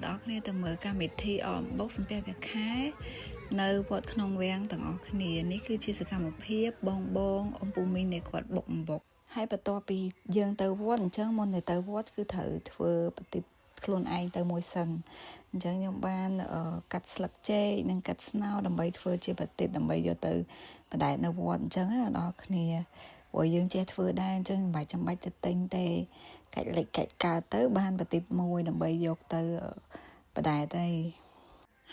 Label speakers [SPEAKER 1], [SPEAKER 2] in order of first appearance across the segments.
[SPEAKER 1] អ្នកទាំងអស់គ្នាទៅមើលកម្មវិធីអមបុកសំពះព្រះខែនៅវត្តក្នុងវាំងទាំងអស់គ្នានេះគឺជាសកម្មភាពបងបងអំពូមីងនៃគាត់បុកអំបុកហើយបន្ទាប់ពីយើងទៅវត្តអញ្ចឹងមុននឹងទៅវត្តគឺត្រូវធ្វើប្រតិបខ្លួនឯងទៅមួយសិនអញ្ចឹងខ្ញុំបានកាត់ស្លឹកចេកនិងកាត់ស្នោដើម្បីធ្វើជាប្រតិបដើម្បីយកទៅបណ្ដែតនៅវត្តអញ្ចឹងណាអ្នកនរគ្នាព្រោះយើងចេះធ្វើដែរអញ្ចឹងមិនបាច់ចាំបាច់ទៅទិញទេកាច់លិចកាច់កើតទៅបានប្រតិបមួយដើម្បីយកទៅបណ្ដែតអី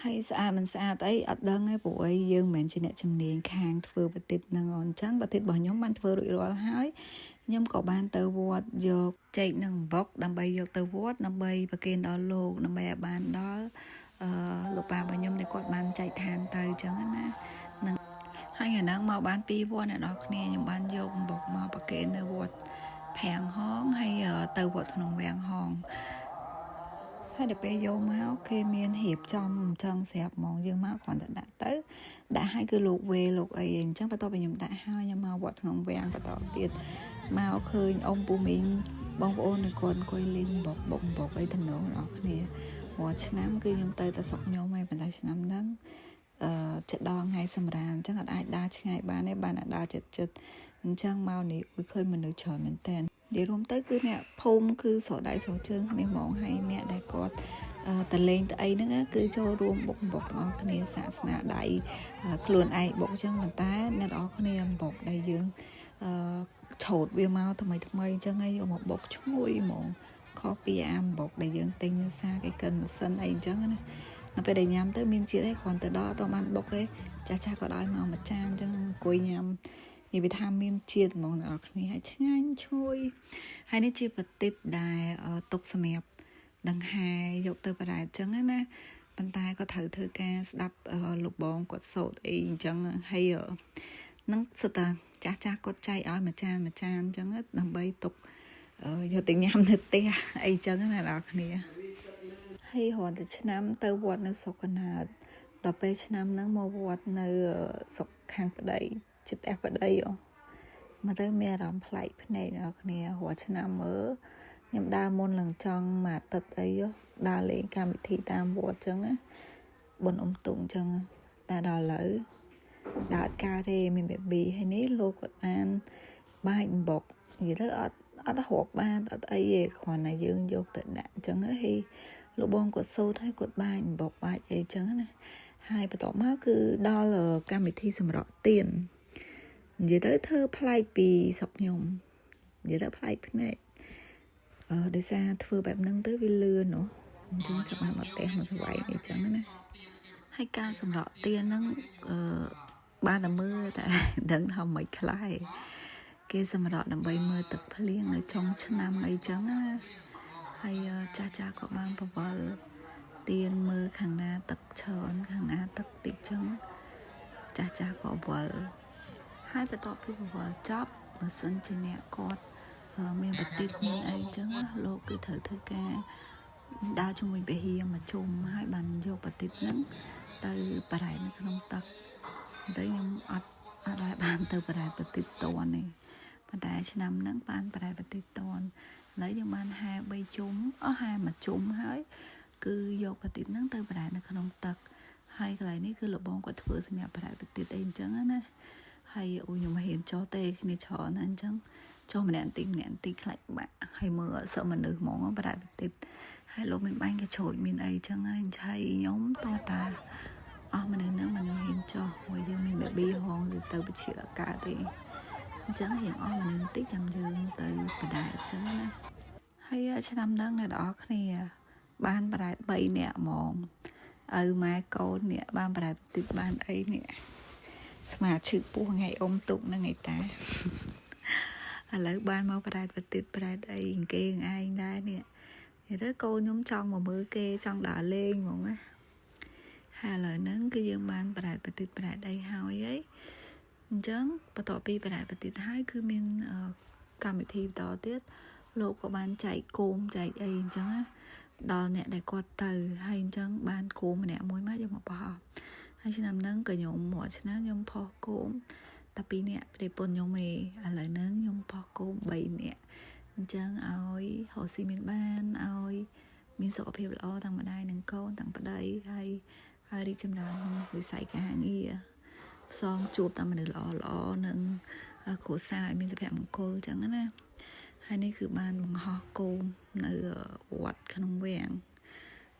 [SPEAKER 1] ហើយស្អាតមិនស្អាតអីអត់ដឹងទេព្រោះអីយើងមិនមែនជាអ្នកជំនាញខាងធ្វើប្រតិបហ្នឹងអញ្ចឹងប្រតិបរបស់ខ្ញុំបានធ្វើរួចរាល់ហើយខ្ញុំក៏បានទៅវត្តយកចេកនិងអំបុកដើម្បីយកទៅវត្តដើម្បីប្រគេនដល់លោកដើម្បីឲ្យបានដល់អឺលោកប៉ារបស់ខ្ញុំដែលគាត់បានចែកឋានទៅអញ្ចឹងណានឹងហើយថ្ងៃហ្នឹងមកបានពីរវត្តអ្នកនរគ្នាខ្ញុំបានយកអំបុកមកប្រគេននៅវត្តប្រាំងហងហើយទៅវត្តក្នុងវាំងហងហើយដល់ពេលយកមកគេមានរៀបចំអញ្ចឹងស្រាប់ហ្មងយើងមកគ្រាន់តែដាក់ទៅដាក់ឲ្យគឺលោកវេលោកអីអញ្ចឹងបន្ទាប់ពីខ្ញុំដាក់ហើយខ្ញុំមកវត្តក្នុងវាំងបន្តទៀតមកឃើញអ៊ំពូមីងបងប្អូននៅគាត់អង្គុយលេងបុកបុកបុកអីតំណងដល់គ្នារាល់ឆ្នាំគឺខ្ញុំទៅតែស្រុកខ្ញុំហើយប៉ុន្តែឆ្នាំហ្នឹងអឺចិត្តដល់ថ្ងៃសម្រានអញ្ចឹងអត់អាចដើរឆ្ងាយបានទេបានតែដើរចិត្តចិត្តអញ្ចឹងមកនេះអ៊ុយឃើញមនុស្សច្រើនមែនតើនិយាយរួមទៅគឺអ្នកភូមិគឺស្រដៃស្រជើងគ្នាហ្មងហើយអ្នកដែលគាត់តលេងទៅអីហ្នឹងគឺចូលរួមបុកបុកទាំងអស់គ្នាសាកស្នាដៃខ្លួនឯងបុកអញ្ចឹងប៉ុន្តែអ្នកទាំងអស់គ្នាបុកដែលយើងអឺឆូតវាមកថ្មីថ្មីអញ្ចឹងហើយយកមកបុកឈ្ងុយហ្មងខុសពីអាបុកដែលយើងទិញសាគេកិនម៉ាស៊ីនអីអញ្ចឹងណានៅពេលដែលញ៉ាំទៅមានជាតិឯងគ្រាន់តែដល់អត់បានបុកទេចាស់ចាស់ក៏ឲ្យមកមួយចានអញ្ចឹងអង្គុយញ៉ាំនិយាយថាមានជាតិហ្មងអ្នកនរគ្នាហើយឆ្ងាញ់ឈ្ងុយហើយនេះជាប្រតិបដែលទុកសម្រាប់ដង្ហែយកទៅបរ៉ែអញ្ចឹងណាប៉ុន្តែក៏ត្រូវធ្វើការស្ដាប់លោកបងគាត់សូត្រអីអញ្ចឹងហើយនឹងសិតតាចាស់ចាស់គាត់ចែកឲ្យមួយចានមួយចានអញ្ចឹងដើម្បីទុកយកទៅញ៉ាំនៅផ្ទះអីចឹងណាអ្នកនរគ្នាហើយរាល់តែឆ្នាំទៅវត្តនៅស្រុកកណើតដល់ពេលឆ្នាំហ្នឹងមកវត្តនៅស្រុកខាងប្តីចិត្តផ្ទះប្តីអូមកទៅមានអារម្មណ៍ប្លែកភ្នែកអ្នកនរគ្នារាល់ឆ្នាំមើលខ្ញុំដើរមុននឹងចង់មួយអាទិត្យអីដើរលេងកម្មវិធីតាមវត្តចឹងណាបុណ្យអុំទូកចឹងតែដល់ឥឡូវដើរការទេមាន baby ហើយនេះលោកគាត់បានបាច់បុកនិយាយទៅអត់អត់រាប់បានអត់អីទេគ្រាន់តែយើងយកទៅដាក់អញ្ចឹងហើយលោកបងគាត់សូត្រហើយគាត់បាច់បុកបាច់អីចឹងណាហើយបន្ទាប់មកគឺដល់កម្មវិធីសម្រក់ទៀននិយាយទៅធ្វើប្លែកពីស្រុកខ្ញុំនិយាយទៅប្លែកភ្នែកអឺដោយសារធ្វើបែបហ្នឹងទៅវាលឿនណោះអញ្ចឹងចាប់បានមកផ្ទះមកស្វែងអីចឹងណាហើយការសម្រក់ទៀនហ្នឹងអឺបានតែមើលតែដឹងថាមិនខ្លះគេសម្រក់ដើម្បីមើលទឹកភ្លៀងនៅចុងឆ្នាំអីចឹងណាហើយចាស់ចាស់ក៏បានបវលទៀនមើលខាងណាទឹកច្រើនខាងណាទឹកតិចចឹងចាស់ចាស់ក៏វល់ហើយបន្ទាប់ពីបវលចប់បើសិនជាអ្នកគាត់មានបតិបមានអីចឹងលោកគឺត្រូវធ្វើការដើរជុំវិញពហិមកជុំហើយបានយកបតិបហ្នឹងទៅបរ៉ែនៅក្នុងទឹកទៅខ្ញុំអត់អត់ដែលបានទៅបរ៉ែបតិបតនទេប៉ុន្តែឆ្នាំហ្នឹងបានបរ៉ែបតិបតនឥឡូវយើងបានហែ3ជុំអស់ហែមួយជុំហើយគឺយកបតិបហ្នឹងទៅបរ៉ែនៅក្នុងទឹកហើយកន្លែងនេះគឺលបងគាត់ធ្វើសម្រាប់បរ៉ែបតិបអីអញ្ចឹងណាហើយអូខ្ញុំមិនហ៊ានចោះទេគ្នាច្រើនណាស់អញ្ចឹងចុះម្នាក់បន្តិចម្នាក់បន្តិចខ្លាចបាក់ហើយមើលអត់សឹកមនុស្សហ្មងបរ៉ែបតិបហើយលោកមានបាញ់កញ្ឆូចមានអីចឹងហើយឆៃខ្ញុំតតាអស់មនុស្សហ្នឹងមិនខ្ញុំហ៊ានចុះព្រោះយើងមាន baby ហងទៅបជាអកើតទេអញ្ចឹងរៀងអស់មនុស្សបន្តិចចាំយើងទៅបដែតអញ្ចឹងណាហើយឆ្នាំហ្នឹងអ្នកនរគ្នាបានបដែត3នាក់ហ្មងឪម៉ែកូននេះបានបដែតតិចបានអីនេះស្មាឈឺពោះថ្ងៃអុំទុកហ្នឹងឯតាឥឡូវបានមកប្រែតប្រតិតប្រែតអីគេឯងដែរនេះនិយាយទៅកូនខ្ញុំចង់មកមើលគេចង់ដើរលេងហ្មងណាហើយឥឡូវហ្នឹងគឺយើងបានប្រែតប្រតិតប្រែតអីហើយហីអញ្ចឹងបន្ទាប់ពីប្រែតប្រតិតហើយគឺមានកម្មវិធីបន្តទៀតលោកក៏បានចែកគោមចែកអីអញ្ចឹងណាដល់អ្នកដែលគាត់ទៅហើយអញ្ចឹងបានគោម្នាក់មួយមកយកមកបោះហើយឆ្នាំហ្នឹងក៏ខ្ញុំមួយឆ្នាំខ្ញុំផុសគោមតែពីរនាក់ប្តីប្រពន្ធខ្ញុំឯងឥឡូវហ្នឹងខ្ញុំផុសគោម3នាក់អញ្ចឹងឲ្យរកស៊ីមានបានឲ្យ មានសុខភាពល្អទាំងម្ដាយនិងកូនទាំងប្តីហើយហើយរីកចម្រើនក្នុងវិស័យការងារផ្សងជួបតាមមនុស្សល្អល្អនិងគ្រួសារឲ្យមានសុភមង្គលអញ្ចឹងណាហើយនេះគឺបានបង្ហោះគោមនៅវត្តក្នុងវាំង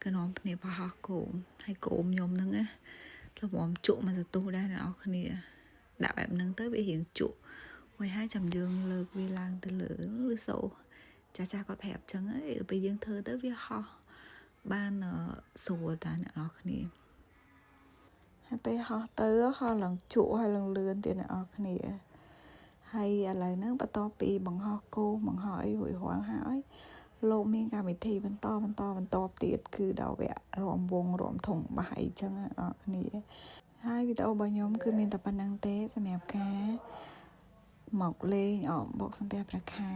[SPEAKER 1] ក៏នាំគ្នាបង្ហោះគោមហើយគោមខ្ញុំហ្នឹងណាល្មមជក់មកសន្ទុះដែរអ្នកនរគ្នាដាក់បែបហ្នឹងទៅវារៀងជក់រួចហើយចាំយើងលើកវាឡើងទៅលើឬសូចាស់ចាស់គាត់ប្រាប់ចឹងហើយពេលយើងធ្វើទៅវាហោះបានស្រួលតាអ្នកនរគ្នាហើយពេលហោះទៅហោះឡើងជក់ហើយឡើងលឿនទៀតអ្នកនរគ្នាហើយឥឡូវហ្នឹងបន្ទាប់ពីបង្ហោះគោបង្ហោះអីរួចរាល់ហើយលោកមានកម្មវិធីបន្តបន្តបន្តទៀតគឺដល់វគ្គរាំវង់រាំធុងបាយអញ្ចឹងអ្នកនរគ្នាហើយវីដេអូរបស់ខ្ញុំគឺមានតែប៉ុណ្ណឹងទេសម្រាប់ការមកលេងអកបុកសំពះព្រះខែ។